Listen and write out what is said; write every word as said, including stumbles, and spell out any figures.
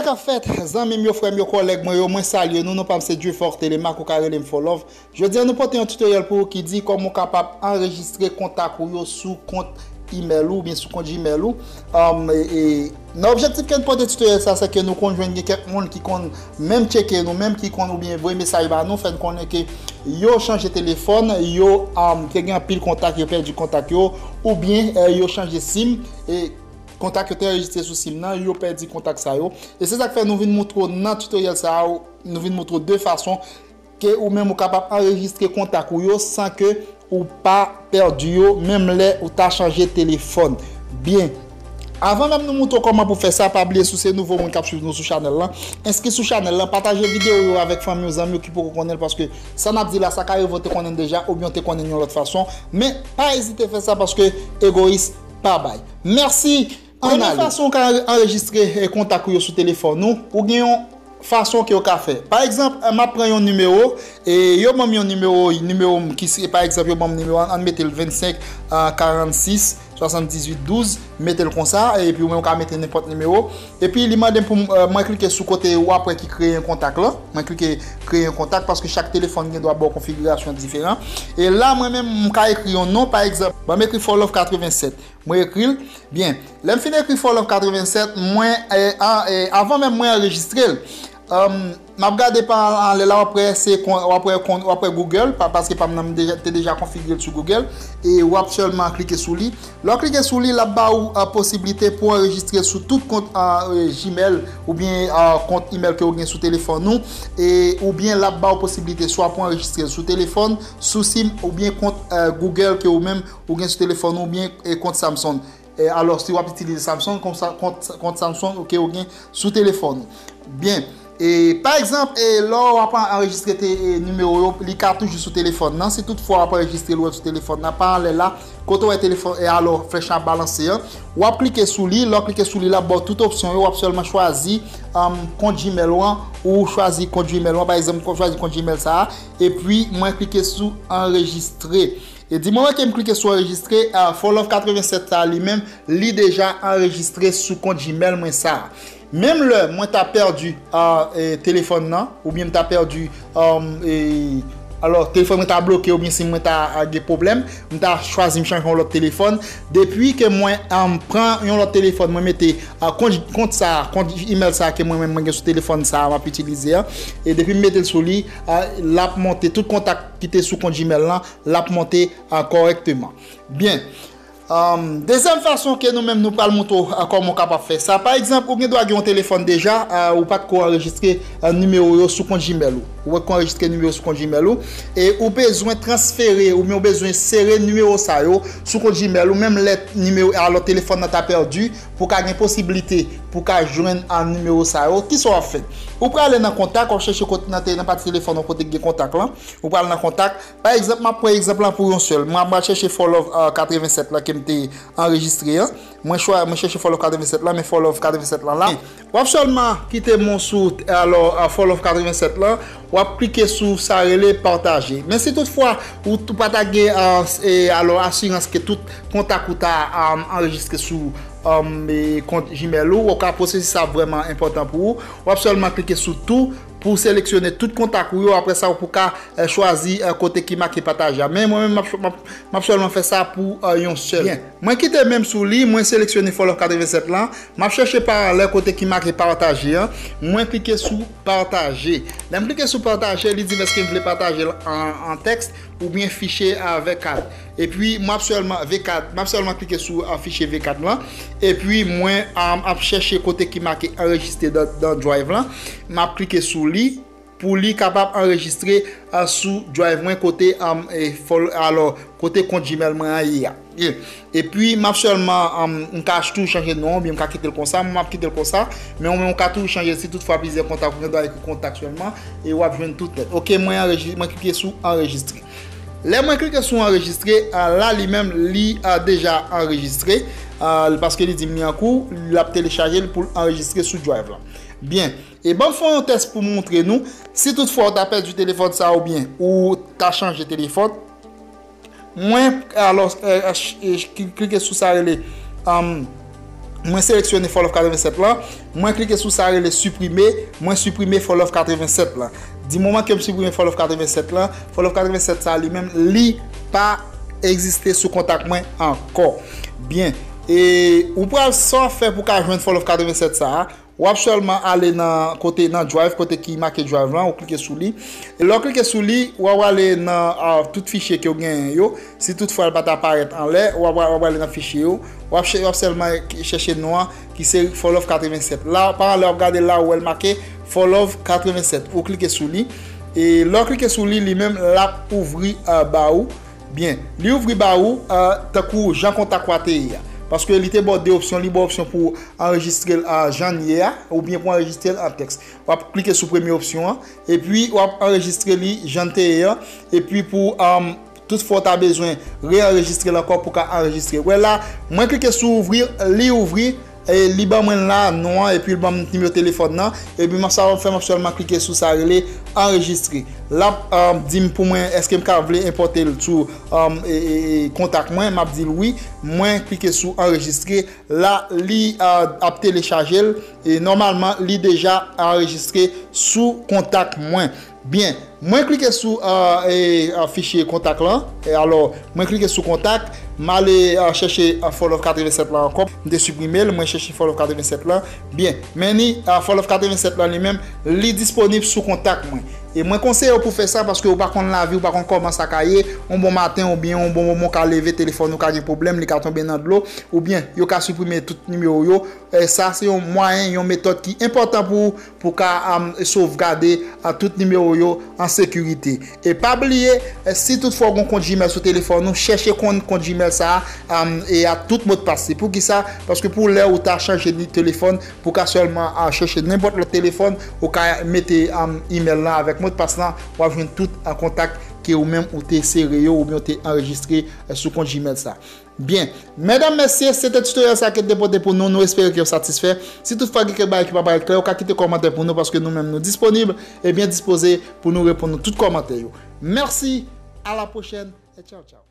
Sa k ap fèt, zanmi m yo, frè m yo, kòlèg mwen yo, mwen salye nou. Non pa m se Dieuforth Telemaque, ou ka rele m For Love. Jodi a, nou pote yon tutorial pou ou ki di kòman ou kapab anrejistre kontak ou yo sou kont email ou oubyen sou kont Gmail ou. Um, e, e, nan objektif ke n pote tutorial sa, se ke nou konn jwenn gen kèk moun ki konn menm tcheke nou, menm ki konn oubyen voye mesaj ba nou, fè n konnen ke yo chanje telefòn, yo um, te gen anpil kontak, yo pèdi kontak yo, oubyen eh, yo chanje sim, e kontak yo te anrejistre sou sim nan, yo pèdi kontak sa yo. E se sa k fè nou vin moutre w nan tutorial sa a, nou vin moutre w de fason ke ou menm ou kapab anrejistre kontak ou yo san ke ou pa pèdi yo, menm lè ou ta chanje telefòn. Byen. Avan menm nou moutre w kòman pou fè sa, pa bliye si w se nouvo moun k ap swiv nou sou chanèl lan, enskri sou chanèl lan, pataje videyo yo avèk fanmi w, zanmi w ki poko konnen l, paske sa n ap di la, sa ka rive w te konnen l deja, oubyen w te konnen l yon lòt fason. Men, pa ezite fè sa paske egoyis pa bay. Mèsi. Ann ale. Premye fason ou ka anre- anrejistre eh, kontak ou yo sou telefòn ou, ou gen yon fason ke ou ka fè. Pa egzanp, eh, m ap pran yon nimewo, e yo ban m yon nimewo, nimewo m ki se, pa egzanp, yo ban m nimewo, ann mete l vennsenk, ah, karannsis, swasanndizuit, douz, mete l konsa, epi ou menm ou ka mete nenpòt nimewo. Epi li mande m pou m, eh, mwen klike sou kote w ap wè ki kreye yon kontak lan. Mwen klike kreye yon kontak paske chak telefòn gen dwa ba w konfigirasyon diferan. E la, mwen menm, m ka ekri yon non, pa egzanp, ban m ekri For Love katrevennsèt. Mwen ekri l. Byen, lè m fin ekri For Love katrevennsèt, mwen, eh, a- eh, avan menm mwen anrejistre l, um, m ap gade pa anlè la, w ap wè se kon- w ap wè kon- w ap wè Google, pa- paske pa m nan m deja- te deja konfigire l sou Google, e w ap sèlman klike sou li. Lè w klike sou li, l ap ba ou ah, posiblite pou anrejistre l sou tout kont ah, eh, Gmail oubyen ah, kont email ke ou gen sou telefòn ou, e oubyen l ap ba ou posiblite swa pou anrejistre l sou telefòn, sou sim, oubyen kont eh, Google ke ou menm ou gen sou telefòn ou, oubyen eh, kont Samsung. Eh, alò, si w ap itilize Samsung, konsa, kont, kont Samsung, ok, ou gen sou telefòn ou. Byen. E, pa egzanp, e, lè w ap anrejistre te, e, nimewo yo, li ka toujou sou telefòn nan. Si toutfwa w ap anrejistre l, ou wè l sou telefòn nan, pa anlè la, kote w wè telefòn, e, alò, flèch la ap balanse an, w ap klike sou li. Lè w klike sou li, l ap ba w tout opsyon yo, w ap sèlman chwazi um, kont Gmail ou an, ou chwazi kont Gmail ou an, pa egzanp, ou chwazi kont Gmail sa a, epi mwen klike sou anrejistre. E di moman ke m klike sou anrejistre, ah, For Love katrevennsèt sa a li menm, li deja anrejistre sou kont Gmail mwen sa a. Menm lè mwen ta pèdi ah, eh, telefòn nan, oubyen m ta pèdi, um, eh, alò, telefòn mwen ta bloke, oubyen si mwen ta ah, gen pwoblèm, m ta chwazi m chanje yon lòt telefòn. Depi ke mwen um, pran yon lòt telefòn, mwen mete ah, kont, kont sa, kont email sa ke mwen menm mwen gen sou telefòn sa m ap itilize an. E depi m mete l sou li, ah, l ap monte tout kontak ki te sou kont Gmail lan, l ap monte ah, kòrèkteman. Byen. Um, dezyèm fason ke nou menm nou pral montre w ah, kòman w kapab fè sa. Pa egzanp, ou gen dwa gen yon telefòn deja, ah, ou pa t ko anrejistre ah, nimewo yo sou kont Gmail ou. Ou pa t ko anrejistre nimewo sou kont Gmail ou. E ou bezwen transfere, oubyen ou bezwen sere nimewo sa yo sou kont Gmail ou, menm lè nimewo, alò telefòn nan ta pèdi, pou ka gen posiblite pou ka jwenn a nimewo sa yo. Kisa w ap fè? Ou prale nan kontak, w ap chèche kote nan te- nan pati telefòn ou kote ki gen kontak lan. Ou pral nan kontak. Pa egzanp, m ap pran egzanp lan pou yon sèl. Mwen, mwen chèche For Love ah, katrevennsèt lan ke m te anrejistre an. Mwen chwa, mwen chèche For Love katrevennsèt lan, men For Love katrevennsèt lan la. W ap sèlman kite m sou, alò, ah, For Love katrevennsèt lan. W ap klike sou sa rele pataje. Men si toutfwa ou, ou pa ta gen ah, s- e, alò, asirans ke tout kontak ou ta ah, anrejistre sou um, e, kont Gmail ou, ou ka posesi sa vrèman enpòtan pou ou. W ap sèlman klike sou tou pou seleksyone tout kontak ou yo. Apre sa, ou pou ka eh, chwazi eh, kote ki make pataje a. Men mwen menm, m ap, m ap, m ap sèlman fè sa pou eh, yon sèl. Byen. Mwen kite menm sou li, mwen seleksyone For Love katrevennsèt lan. M ap chèche pa lè kote ki make pataje an. Mwen klike sou pataje. Lè m klike sou pataje, li di m èske m vle pataje l an, an tèks oubyen fichye a V kat. Epi, m ap sèlman, V kat, m ap sèlman klike sou ah, fichye V kat lan. Epi, mwen ah, m ap chèche kote ki make anrejistre dan, dan Drive lan. M ap klike sou li pou li kapab anrejistre ah, sou Drive mwen kote, ah, e, fol- alò, kote kont Gmail mwen an ye a. Ye. Epi, m ap sèlman, um, m ka tou chanje non, oubyen m ka kite l konsa, m ap kite l konsa, men ou menm ou ka tou chanje si toutfwa plizyè kontak, ou gen dwa ekri kontak sèlman, e w ap jwenn tout lèt. Ok, mwen anreji- mwen klike sou anrejistre. Lè mwen klike sou anrejistre, ah, la li menm, li ah, deja anrejistre, ah, paske li di m li an kou, l ap telechaje l pou l anrejistre sou Drive lan. Byen, e ban m fè yon tès pou m montre nou, si toutfwa ou ta pèdi telefòn sa oubyen ou ta chanje telefòn, mwen, alò, eh, eh, ch- eh, ch- klike sou sa rele, um, Mwen seleksyone For Love katrevennsèt lan, mwen klike sou sa rele siprime, mwen siprime For Love katrevennsèt lan. Di moman ke m siprime For Love katrevennsèt lan, For Love katrevennsèt sa li menm, li pa egziste sou kontak mwen ankò. Byen, e ou pral sa w fè pou ka jwenn For Love katrevennsèt sa a, w ap sèlman ale nan kote, nan Drive, kote ki make Drive lan, ou klike sou li. E lè w klike sou li, w ap ale nan ah, tout fichye ke w genyen yo. Si toutfwa l pa t aparèt anlè, w ap, w ap ale nan fichye yo. W ap, chè- w ap sèlman chèche non an ki se For Love katrevennsèt. La, pa anlè, w ap gade la ou wè l make For Love katrevennsèt. Ou klike sou li. E lè w klike sou li, li menm, l ap ouvri ah, ba ou. Byen, li ouvri ba ou ah, tankou jan kontak ou a te ye a. Paske li te ba w de opsyon, li ba w opsyon pou anrejistre l ah, jan l ye a, oubyen pou anrejistre l an tèks. W ap klike sou premye opsyon an, epi w ap anrejistre li jan l te ye an, epi pou um, tout fwa w ta bezwen reanrejistre l ankò pou ka anrejistre. Wè la, mwen klike sou ouvri, li ouvri, e li ban mwen la, non an, epi l ban m nimewo telefòn nan, epi m ap sa w ap fè m ap sèlman klike sou sa rele anrejistre. L ap um, di m pou mwen èske m ka vle enpòte l sou um, e, e, e, kontak mwen, m ap di l wi, mwen klike sou anrejistre, la li uh, ap telechaje l, e nòmalman li deja anrejistre sou kontak mwen. Byen, mwen klike sou uh, e, uh, fichye kontak lan. E alò, mwen klike sou kontak, m ale uh, chèche uh, For Love katrevennsèt lan ankò. M te siprime l, mwen chèche For Love katrevennsèt lan. Byen, men ni uh, For Love katrevennsèt lan li menm, li disponib sou kontak mwen. E mwen konseye w pou fè sa paske ou pa konn lavi, ou pa konn kòman sa ka ye. Yon bon maten oubyen yon bon moman w ka leve, telefòn ou ka gen pwoblèm, li ka tonbe nan dlo, oubyen yo ka siprime tout nimewo yo. E sa se yon mwayen, yon metòd ki enpòtan pou ou, pou ka um, sovgade uh, tout nimewo yo an sekirite. E pa bliye, eh, si toutfwa w gen kont Gmail sou telefòn ou, chèche konn kont Gmail sa a um, e a tout modpas li. Poukisa? Paske pou lè ou ta chanje ni telefòn, pou ka sèlman uh, chèche nenpòt lòt telefòn, ou ka mete um, email lan avèk modpas lan, w ap jwenn tout an kontak ke ou menm ou te sere yo oubyen ou te anrejistre eh, sou kont Gmail sa. Byen, medam, mesye, se te tutorial sa ke te pote pou nou. Nou espere ke w satisfè. Si toutfwa gen kèk bagay ki pa parèt klè, ou ka kite kòmantè pou nou paske nou menm nou disponib e byen dispoze pou nou reponn nou tout kòmantè yo. Mèsi, a la pwochèn e tchaw tchaw.